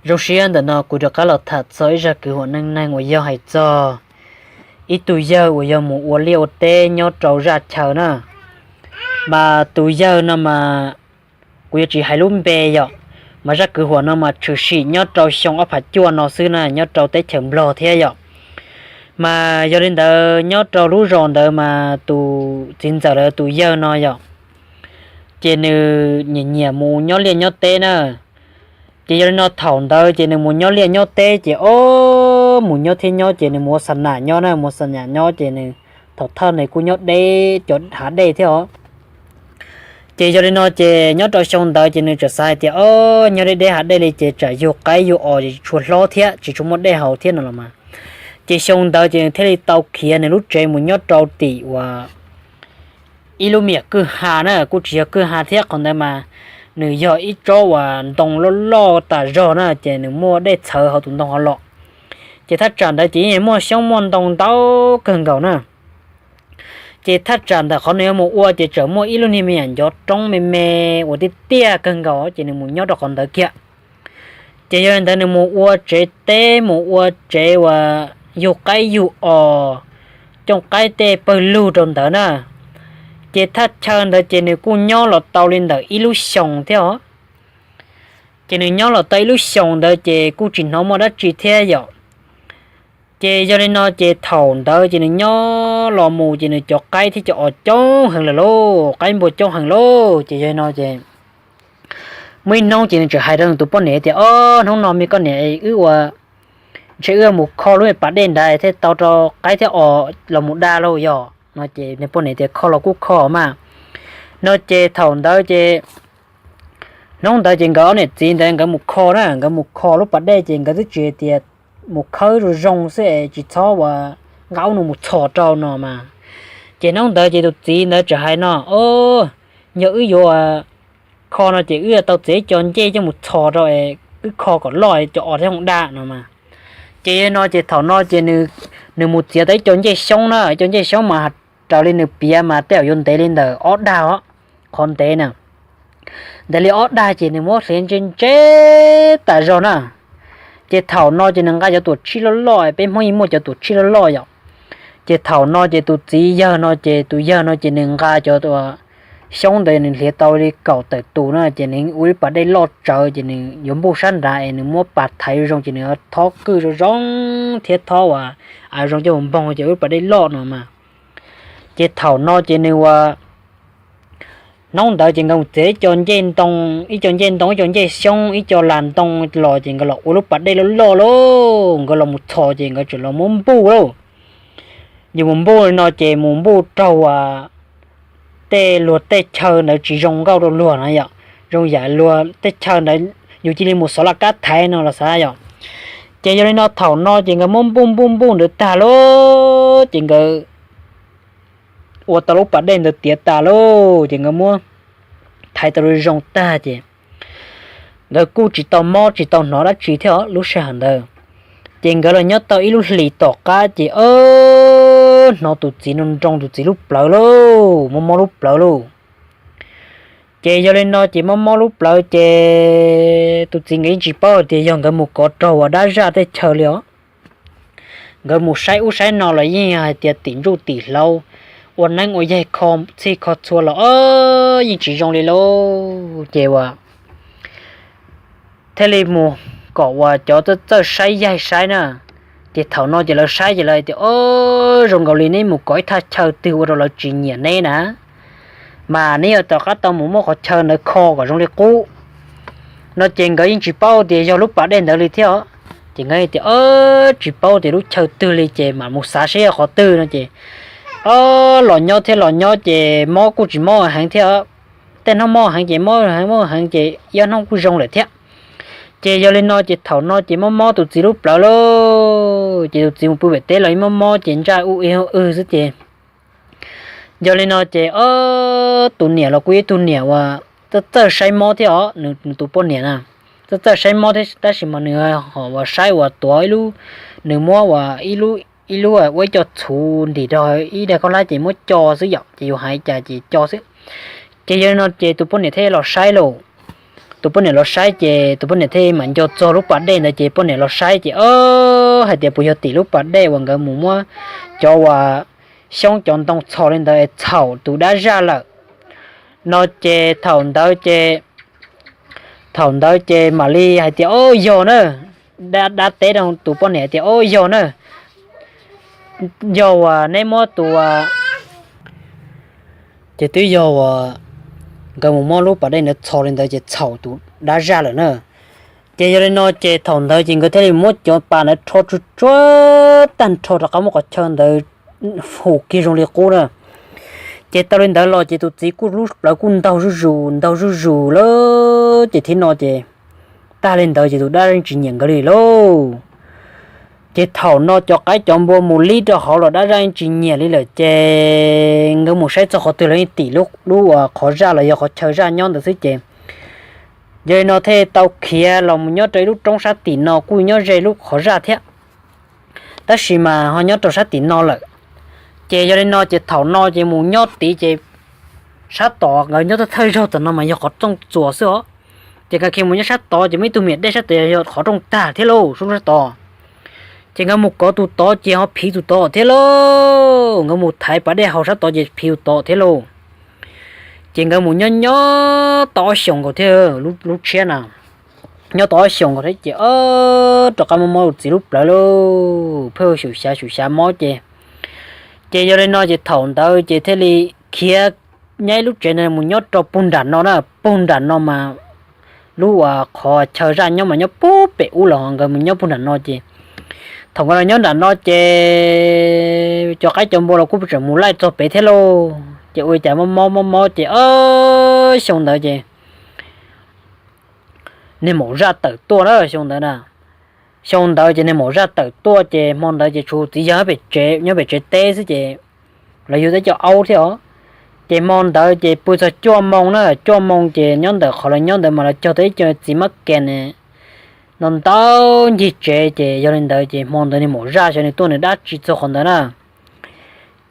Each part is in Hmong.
Zoo siab ntawm no kuv rov qab los tham txog ib zaj kwv huam neej neeg uas yog hais txog ib tug yawg uas yog mus ua liaj ua teb nyob rau zaj chaw na. Mas tus yawg no mas kuv yuav tsis hais lub npe yom, mas zaj kwv huam no mas tshwm sim nyob rau xyoo ob phav cuaj no xwb na, nyob rau teb chaws Nplog thiab yom. Mas yog li ntawd nyob rau lub zos ntawd mas tus txiv ntxawm lawv tus yawg no yom, ces nws nyiam nyiam mus nyob liaj nyob teb na. Ces yog li no thaum ntawd ces nws mus nyob liaj nyob teb ces ob mus nyob thiab nyob ces nws mus ua xa nam nyob na, mus xa nam nyob ces nws thaum thawj nws kuj nyob deb cov hav dej thiab os. Ces yog li no ces nyob rau xyoo ntawd ces nws txawm xav hais tias ob nyob deb deb hav dej li ces tsam yug qaib yug os tsis tshua hlob thiab tsis tshua muaj dej haus thiab no los mas. Ces xyoo ntawd ces nws thiaj li tau khiav nws lub tsev mus nyob rau tim uas ib lub me nyuam kwj ha na, kuj tsis yog kwj ha thiab, qhov ntawd mas nws yog ib tsob uas ntoo loj loj tas zog na, ces nws muaj dej txhawv hauv tus ntoo hauv los. Ces thaj tsam ntawd ces yeej muaj xyoob muaj ntoo ntau kawg nkaus na. Ces thaj tsam ntawm qhov nws yuav mus ua ces txawm muaj ib lub niag me nyuam ncov roob me me uas tiaj tiaj kawg nkaus ces nws mus nyob rau qhov ntawd kiag. Ces yog li ntawd nws mus ua tsev teb mus ua tsev uas yug qaib yug os, coj qaib tej pawg lug rau ntawd na. Ces thaj chaw ntawd ces nws kuj nyob los tau li ntawm ib lub xyoos thiab os. Ces nws nyob los tau ib lub xyoos ntawd ces kuj tsis hnov muaj dab tsi thiab yom. Ces yog li no ces thaum ntawd ces nws nyob los mus ces nws cov qaib thiab cov os coob heev lawm lauj, qaib npua coob heev lauj. Ces yog li no ces muaj ib hnub ces nws txawm hais rau nws tus poj niam tias ob hnub no me koj niam wb ua, ntshe wb mus kho lub pas dej nrad thiaj tau rau qaib thiab os los mus da lauj yog no ces nws poj niam tias kho los kuj kho mas. No ces thaum ntawd ces hnub ntawd ces nkawd ob niam txiv ntawd nkawd mus kho na, nkawd mus kho lub pas dej ces nkawd twb tsis hais tias mus khawb zoo zoo xwb es tsis txhob ua nqa ub no mus txhos rau no mas. Ces hnub ntawd ces tus txiv ntawd txawm hais no o, yog wb yuav kho no ces wb yuav tau txiav ib co ncej coj mus txhos rau es wb kho kom loj cov os thiaj zoo da no mas. Ces yog li no ces thaum no ces nws mus txiav tau ib co ncej xyoob na, ib co ncej xyoob mas raws li nws piav mas tej zaum yuav ntev li ntawm ob dag os, qhov ntev na, ntev li ob dag ces nws muab hliav ntse ntse tas zog na. Ces thaum no ces nws nqa cov tuam tshij loj loj, peb Hmoob yeej muaj cov tuam tshij loj loj yom. Ces thaum no ces tus txiv yawg no ces tus yawg no ces nws nqa cov xyoob ntawd nws hliav tau li kaum tawm tus na ces nws ua ib pas dej loj tsawv ces nws yuav npuj sab nrad es nws muab pas thaiv zoo ces nws thob kwj zoo zoo thiab thob uas av zoo coj mus npoog ces ua ib pas dej loj no mas. Ces thaum no ces nws ua hnub ntawd ces nkawd mus txiav ib co ncej ntoo, ib co ncej ntoo, ib co ncej xyoob, ib co las ntoo los ces nkawd los ua lub pas dej loj loj lauj, nkawd los mus txhos ces nkawd tseem los muab npuj lauj. Yus mus npuj li no ces mus npuj raug uas tej luag tej chaw ntawd tsis zoo nkauj rau luag na yom, zoo yam luag tej chaw ntawd yus cia li mus xov laj kab thaiv no los xav yom. Ces yog li no thaum no ces nkawd muab npuj npuj npuj ntawd tag lauj ces nkawd ua tau lub pas dej ntawd tiav tas lauj ces nkawd muab thaiv tau zoo tag ces nkawd kuj tsis tau mob tsis tau hnov dab tsi thiab lub sij hawm ntawd. Ces nkawd los nyob tau ib lub hlis tom qab ces hnov tus txiv nroo nroo tus txiv lub plawv lauj, mob mob lub plawv lauj. Ces yog li no ces mob mob lub plawv ces tus txiv nkawd yeej tsis paub tias yog nkawd mus kov raug uas dab zaj tej chaw li os. Nkawd mus saib ub saib no los yeej hais tias tim ntsuj tim hlauv, ua neeb ua yaig kho txhij kho txhua los yeej tsis zoo li lauj. Ces uas thiaj li mus kom uas cov txawj txawj saib yaig saib na. Ces thaum no ces lawv saib ces lawv tias o, zoo nkaus li neb mus kov ib thaj chaw twg ua rau lawv tsis nyiam neb na, mas neb yuav rov qab tau mus muab qhov chaw ntawd kho kom zoo li qub. No ces nkawd yeej tsis paub tias yog lub pas dej ntawd li thiab os. Ces nkawd tias o, tsis paub tias lub chaw twg li ces mam mus xav saib yog qhov twg no ces o, los nyob thiab los nyob ces mob kuj tsis mob heev thiab. Tej hnub mob heev ces mob heev mob heev ces ib ob hnub kuj zoo lawm thiab. Ces yog li no ces thaum no ces mob mob tus txiv lub plawv lauj, ces tus txiv mus pw pem teb los ib mob mob ces ntsaj u i u xwb ces yog li no ces o, tus niam los kuj ib tug niam uas txawj txawj saib mob thiab os, nws tus poj niam na txawj txawj saib mob thiab tab sis mas nws ho uas saib uas tuav ib lub, nws muab uas ib lub ua ib co txhuv ntim rau ib daig khaub hlab ces muab co xwb yom, ces yus hais cas ces co xwb. Ces yog li no ces tus poj niam thiaj los saib lauj. tus poj niam los saib ces tus poj niam thiaj mam nco txog lub pas dej ntawd ces poj niam los saib ces o, hais tias puas yog tim lub pas dej uas nkawd mus muab cov uas xyoob cov ntoo txhos li ntawd es txhaum tus dab zaj lawm no ces thaum ntawd ces thaum ntawd ces mam li hais tias o, yog na, dab teb rau tus poj niam hais tias o, yog na, yog uas neb muab tus ces twb yog uas nkawd mus muab lub pas dej ntawd txhos li ntawd ces txhaum tus dab zaj lawm na. Ces yog li no ces thaum ntawd ces nkawd thiaj li muab cov pas ntawd rho tsuj tsuag tag nrho rov qab muab qhov chaw ntawd hum kiag zoo li qub na. Ces tau li ntawd los ces tus txiv kuj lub plawv kuj ntaug zuj zus ntaug zuj zus lawm ces thiab no ces tag li ntawd ces tus dab zaj tsis nyiam nkawd li lauj. Ces thaum no cov qaib cov npua mus li rau hauv los dab zaj tsis nyiam li lawm ces nkawd mus saib txog qhov twg los yeej tim lub qhov zaj los yog qhov chaw zaj nyob ntawd xwb ces yog li no thiaj tau khiav los mus nyob rau ib lub roob sab tim no kuj nyob ze lub qhov zaj thiab, tab sis mas ho nyob rau sab tim no lawm. Ces yog li no ces thaum no ces mus nyob tid ces sab tod nkawd nyob thawj zaug tom no mas yog qhov rooj txuas xwb os. Ces nkawd khiav mus nyob sab tod ces muaj ib tug me nyuam dej sab tod yog qhov rooj tag thiab lauj, sab tod. Ces nkawd mus kov tus tod ces ho phiv tus tod thiab lauj, nkawd mus thaiv pas dej hauv sab tod ces phiv tus tod thiab lauj. Ces nkawd mus nyob nyob tau ob xyoos nkaus thiab, lub tshiab na, nyob tau ob xyoos nkaus thiab ces rov qab mob mob tus txiv lub plawv lauj, pheej xyum xyav xyum xyav mob ces, ces yog li no ces thaum ntawd ces thiaj li khiav nyob ib lub tsev ntawd mus nyob rau puag nram no na, puag nram no mas lub uas qhov chaw zaj nyob mas nyob puag pem ub los nkawd mus nyob puag nram no ces thaum nkawd los nyob nram no ces cov qaib cov npua los kuj tseem mus laij txog pem thiab lauj. Ces ua li cas mob mob mob mob ces ob xyoo ntawd ces niag maum zaj tawm tuaj na, xyoo ntawd na, xyoo ntawd ces niag maum zaj tawm tuaj ces hmo ntawd ces tshuav txiv yawg nyob pem tsev teb xwb ces lawv yug teb cov aub thiab os. Ces hmo ntawd ces pw txog cuaj moo na, cuaj moo ces nyob ntawm qhov lawv nyob ntawd mas lawv cog tau ib co txiv mab kas ne no ntau ncig tsev ces yog li ntawd ces hmo ntawd niag maum zaj xyov nws tuaj nws dab tsi txog qhov ntawd na.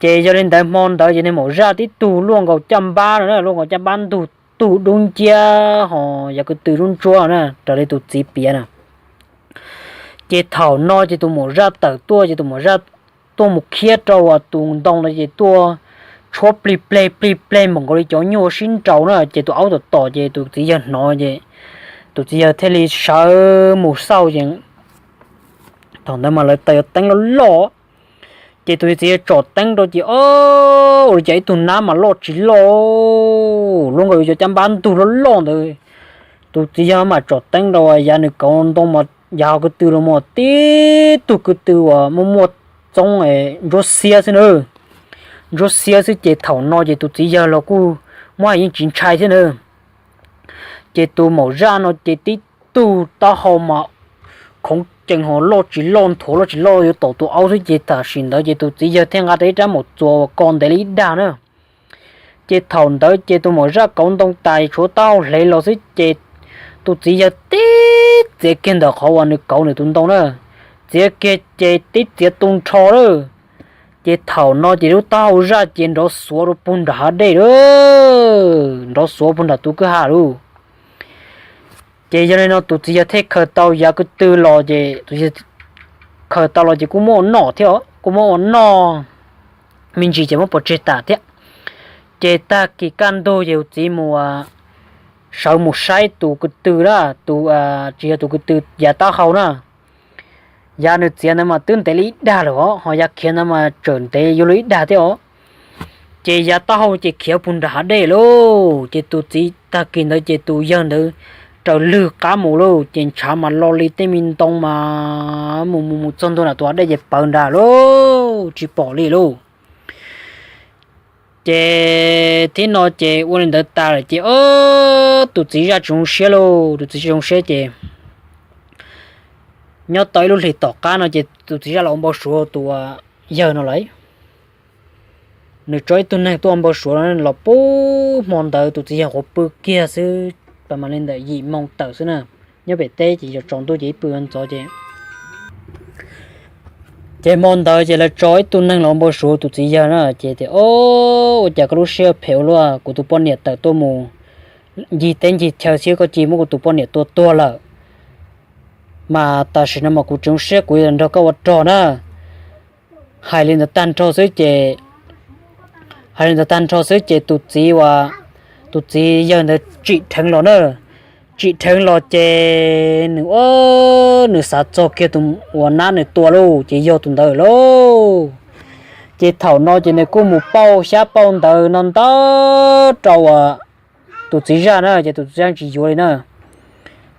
Ces yog li ntawd hmo ntawd ces niag maum zaj tib tug luaj nkaus caj npab no na, luaj nkaus caj npab ntug tug dub nciab ho yav ko tw ntsuab ntsuab na raws li tus txiv piav na. Ces thaum no ces tus maum zaj tawm tuaj ces tus maum zaj tuaj mus khiab rau tus ntoo no ces tuaj tshuab plig pleg plig pleg npaum nkaus li cov nyuj sib nraus na ces tus aub tom tom ces tus txiv yawg hnov ces tus txiv yawg thiaj li sawv mus xauj ces thaum ntawd mas lawv taws teeb loj loj ces tus txiv yawg tsom teeb rau ces o, ua li cas ib tug nab mas loj tsis loj luaj nkaus li cov caj npab ntug loj loj ntawd. Tus txiv yawg mam tsom teeb rau yav nws kauv ntoo mas yav hauv ko tw los mas tib tug ko tw uas muaj muaj txoob ntsuab xiab xwb na, ntsuab xiab xwb ces thaum no ces tus txiv yawg los kuj muab hais yeej tsis ntshai thiab na. Ces tus maum zaj no ces tib tug taub hau mas khoov cees ho loj tsis loj nthuav loj tsis loj yuav tom tus aub xwb ces tam sim ntawd ces tus txiv yawg thiaj nqa tau ib rab maum txuas uas ko ntev li ib dag na. Ces thaum ntawd ces tus maum zaj kauv ntoo tas tshuav taub hau hle los xwb ces tus txiv yawg tib txiav kiag ntawm qhov uas nws kauv nws tus ntoo na, txiav kiag ces tib txiav tu nrho lawm. Ces thaum no ces lub taub hau zaj ces nrov xuav rau puag nram hav dej lawm, nrov xuav puag nram tus kwj ha lauj. Ces yog li no tus txiv yawg thiaj khaws tau yav ko tw los ces tus khaws tau los ces kuj muab ua noj thiab, kuj muab ua noj me ntsis ces muab pov tseg tas thiab. Ces tag kis kaj ntug ces tus txiv mus sawv mus saib tus ko tw na, tus, tsis yog tus ko tw, yav taub hau na. Yav nws txiav ntawd mas twb ntev li ib dag lawm os, ho yav khiav ntawd mas tseem ntev yuav luag ib dag thiab os. Ces yav taub hau ces khiav puag nram hav dej lauj. Ces tus txiv tag kis ntawd ces tus yawg ntawd raws lwg qab mus lauj, ces ntshav mas lo li tej me ntoo mas mus mus mus txog ntua nram tus hav dej ces pawv nrad lauj, tsis pom li lauj. Ces thib no ces ua li ntawd tas lawm ces tus txiv zaj tsis zoo siab lauj, tus txiv tsis zoo siab ces nyob tau ib lub hlis tom qab no ces tus txiv zaj los ua npau suav tus yawg no lawm. Nws tso ib tug neeg tuaj ua npau suav los pub hmo ntawd tus txiv yawg qhuav pw kiag xwb, pas mam li ntawm yim moo tawm xwb na. Nyob pem teb ces yog tsaus ntuj ces ib pw ntxov ces Ces hmo ntawd ces lawv tso ib tug neeg los npau suav tus txiv yawg na, ces tias, O, ua cas koj lub siab phem ua luaj, kuv tus poj niam tawm tuaj mus ncig teb ncig chaw xwb koj cia li muab kuv tus poj niam tua tuag lawm, mas tam sim no mas kuv tsis zoo siab, kuv yuav nrog koj ua rog na. Hais li ntawd tag nrho xwb ces, hais li ntawd tag nrho xwb ces tus txiv uas, tus txiv yawg ntawd tsim dheev los na. Tsim dheev los ces nws, nws xav txog kiag tus uas nab nws tua lauj, ces yog tus ntawd lauj. Ces thaum no ces nws kuj mus pauj xyab pauj ntawv no ntau rau uas tus txiv zaj na, ces tus txiv zaj tsis yuav li na.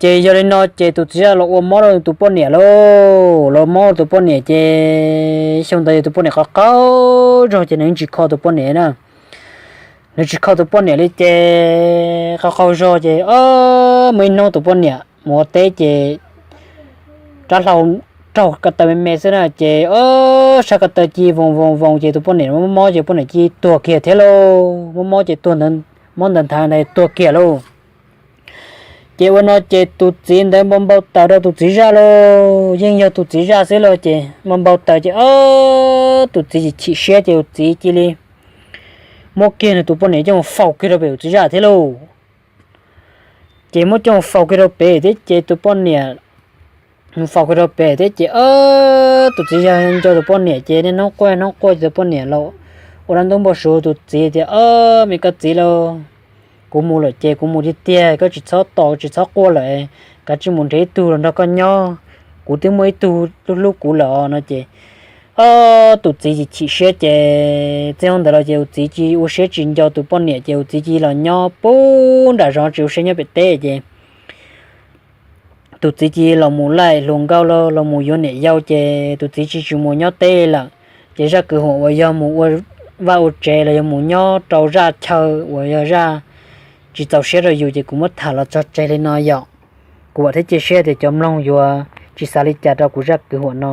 Ces yog li no ces tus txiv zaj los ua mob rau tus poj niam lauj, los mob rau tus poj niam ces xyoo ntawd yog tus poj niam qaug qaug zog ces nws tsis kho tus poj niam na. Nws tsis kho tus poj niam li ces qaug qaug zog ces, o, muaj ib hnub tus poj niam mus ua teb ces rab hlau raug ko taw me me xwb na ces, o, sab ko taw ci voos voos voos ces tus poj niam mob mob ces poj niam ci tuag kiag thiab lauj. Mob mob ces tuag, mob ntawd nthav ntawd tuag kiag lauj. Ces ua no ces tus txiv ntawd npau npau taws rau tus txiv zaj lauj, yeej yog tus txiv zaj xwb lauj ces npau npau taws ces, o, tus txiv chim siab ces tus txiv cia li muab kiag nws tus poj niam coj mus faus kiag rau pem tus txiv zaj thiab lauj. Ces muab coj mus faus kiag rau pem thiab ces tus poj niam, mus faus kiag rau pem thiab ces, o, tus txiv zaj nco tus poj niam ces niaj hnub quaj hnub quaj ces tus poj niam los ua dab ntub npau suav tus txiv tias, o, me koj txiv lauj, kuv mus lawm ces kuv mus tiag tiag, koj tsis txhob tos tsis txhob quaj lawm, kav tsij mus nrhiav ib tug los nrog koj nyob, kuv twb muaj ib tug hlub hlub kuv lawm os no ces, o, tus txiv chim siab ces txij hnub ntawd los ces tus txiv cia li ua siab tsis nco tus poj niam ces tus txiv cia li los nyob puag nram zos tsis ua siab nyob pem teb ces tus txiv cia li los mus laij hluas nkauj los los mus yuav niam yau ces tus txiv tsis tsis mus nyob teb lawm. Ces zaj kwv huam uas yog mus ua vaj ua tsev los yog mus nyob rau zaj chaw uas yog zaj tsis txaus siab rau yus ces kuv muab tham los tso tseg li no yom. Kuv vam thiab cia siab tias cov mloog yuav tsis xav li cas rau kuv zaj kwv huam no.